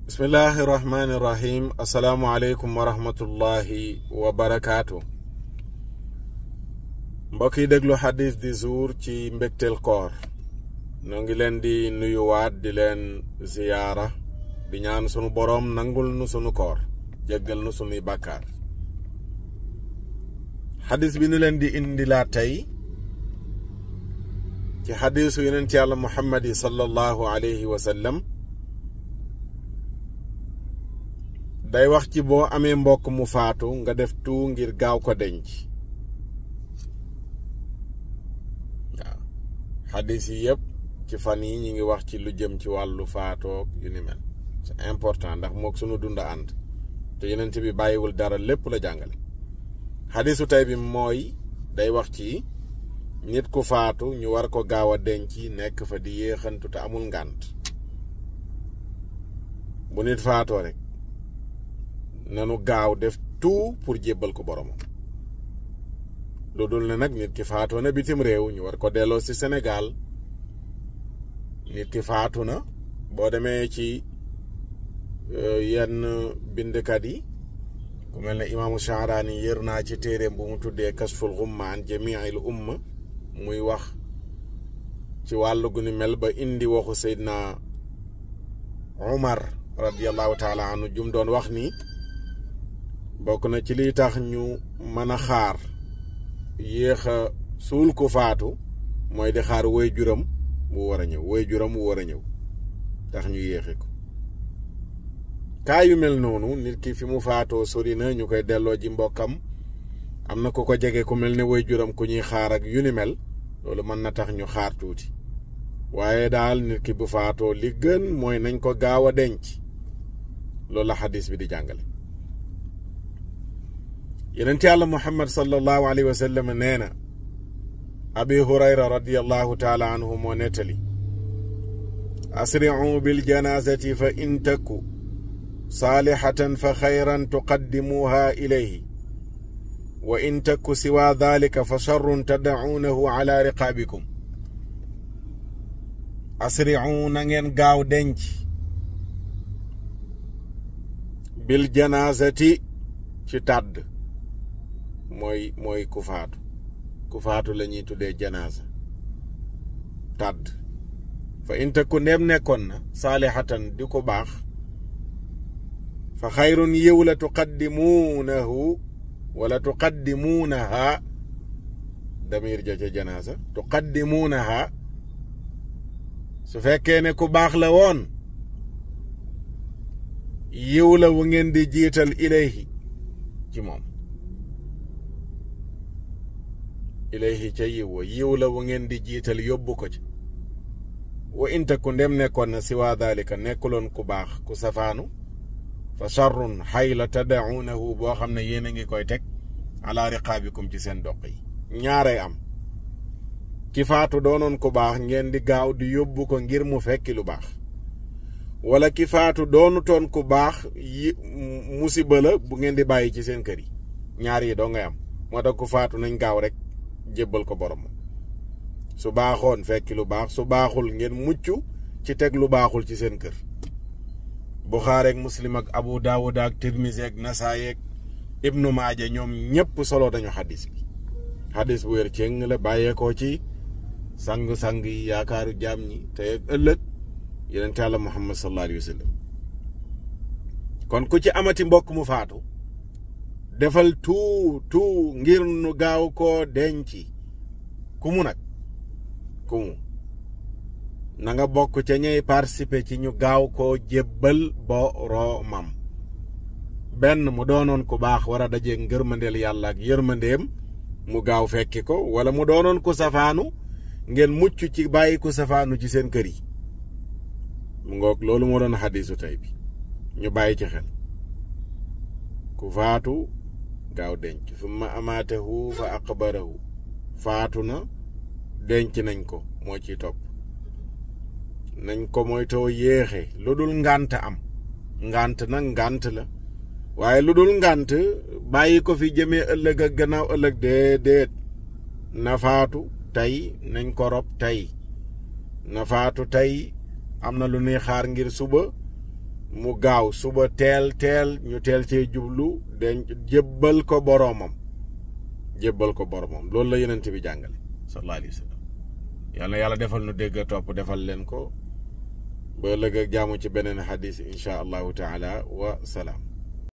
bismillahi rahmani rahim. Assalamu alaikum wa rahmatullahi wa barakaatu. mbokk yi déglu xadis di jour ci mbégteel koor noo ngi leen di nuyuwaat di leen ziyaara di ñaan sunu boroom nangul nu sunu koor jéggal nu sunuy bàkkaar. xadis bi nu leen di indilaat tey ci xadisu yonent yàlla muhammadi sallallahu alayhi wa sallam day wax ci boo amee mbokk mu faatu nga def tout ngir gaaw ko denc. waaw xadis yi yëpp ci fan yi ñu ngi wax ci lu jëm ci wàllu faatoog yu ni mel. c'est important ndax mook sunu dunda ànd te yonent bi bàyyiwul dara lépp la jàngale. xadisu tey bi mooy day wax ci nit ku faatu ñu war ko gaaw a denc nekk fa di yéexantu te amul ngànt. bu nit faatoo rek nanu gaaw def tout pour jébbal ko boromam. lu dul ne nag nit ki faatu na bitim réew ñu war ko delloo ci Sénégal. nit ki faatu na boo demee ci yenn bindkat yi ku mel ne imaamu Sha'raani yër naa ci téeréem bu mu tuddee Kashful Ghummaan Jamiil Umma muy wax ci wàllu gu ni mel ba indi waxu Seydina Umar radiyallahu taala anhu jum doon wax ni bokk na ci liy tax ñu mën a xaar yéex a suul ku faatu mooy di xaar woy juram mu war a ñëw woy juram mu war a ñëw tax ñu yéexe ko. kaa yu mel noonu nit ki fi mu faatoo sori na ñu koy delloo ji mbokkam am na ku ko jege ku mel ne woy juram ku ñuy xaar ak yu ni mel loolu mën na tax ñu xaar tuuti waaye daal nit ki bu faatoo li gën mooy nañ ko gaaw a denc. loolu la xadis bi di jàngale. yonent yàlla muhammad sallallahu alayhi wa sallam nee na abi hurayra radiyallahu taala anhu moo nettali asri'u bil janazati fa in taku saalihatan fa xayran tuqaddimuha ilayhi wa in taku siwa dhalika fa sharrun tad'uunahu ala riqaabikum. asri'u na ngeen gaaw denc bil janazati ci tàdd mooy ku faatu la ñuy tuddee janaasa tàdd. fa in taku ndem nekkoon na saalihatan di ko baax fa xayrun yiw la tuqaddimuunahu wala tuqaddimuunaha damir ja ca janaasa tuqaddimuunaha su fekkee ne ku baax la woon yiw la wu ngeen di jiital ilayhi ci moom ilayhi ca yiw la wu ngeen di jiital yóbbu ko ci. wa in taku ndem nekkoon na siwa dalika nekkuloon ku baax ku safaanu fa sharrun xay la tad'uunahu boo xam ne yéen a ngi koy teg ala riqaabikum ci seen doq yi. ñaaree am ki faatu doonoon ku baax ngeen di gaaw di yóbbu ko ngir mu fekki lu baax wala ki faatu doonutoon ku baax musiba la bu ngeen di bàyyi ci seen kër yi. ñaar yi doo ngay am moo tax ku faatu nañ gaaw rek jébbal ko borom su baaxoon fekki lu baax su baaxul ngeen mucc ci teg lu baaxul ci seen kër. Buxaari ak Muslim ak Abu Daawud ak Tirmisi ak Nasaayi ak Ibnu Maaja ñoom ñëpp solo dañu xadis bi. xadis bu wér cëng la bàyyeekoo ci sang-sang yi yaakaaru jaam ñi tey ak ëllëg yonent Yàlla Muhammad sallallahu alayhi wa sallam. kon ku ci amati mbokk mu faatu defal tout ngir nu gaaw koo denc ku mu nag ku mu na nga bokk ca ñay participer ci ñu gaaw koo jébbal boromam. benn mu doonoon ku baax war a daje ngërmandeel yàlla ak yërmandeem mu gaaw fekki ko wala mu doonoon ku safaanu ngeen mucc ci bàyyi ku safaanu ci seen kër yi. mu ngoog loolu moo doon xadiisu tey bi ñu bàyyi ci xel. ku faatu gaaw denc summa amaatahu fa aqbarahu faatu na denc nañ ko moo ciy topp. nañ ko moytoo yéexe lu dul ngànt am ngànt nag ngànt la waaye lu dul ngànt bàyyi ko fi jëmee ëllëg ak gannaaw ëllëg déedéet. na faatu tey nañ ko rob tey na faatu tey am na lu nuy xaar ngir suba mu gaaw suba teel ñu teel cee jublu den jébbal ko boroomam loolu la yonent bi jàngale sallallahu alayhi wa sallam. yal na yàlla defal nu dégg topp defal leen ko ba ëllëg ak jaamu ci beneen xadis insha allahu taala wa salaam.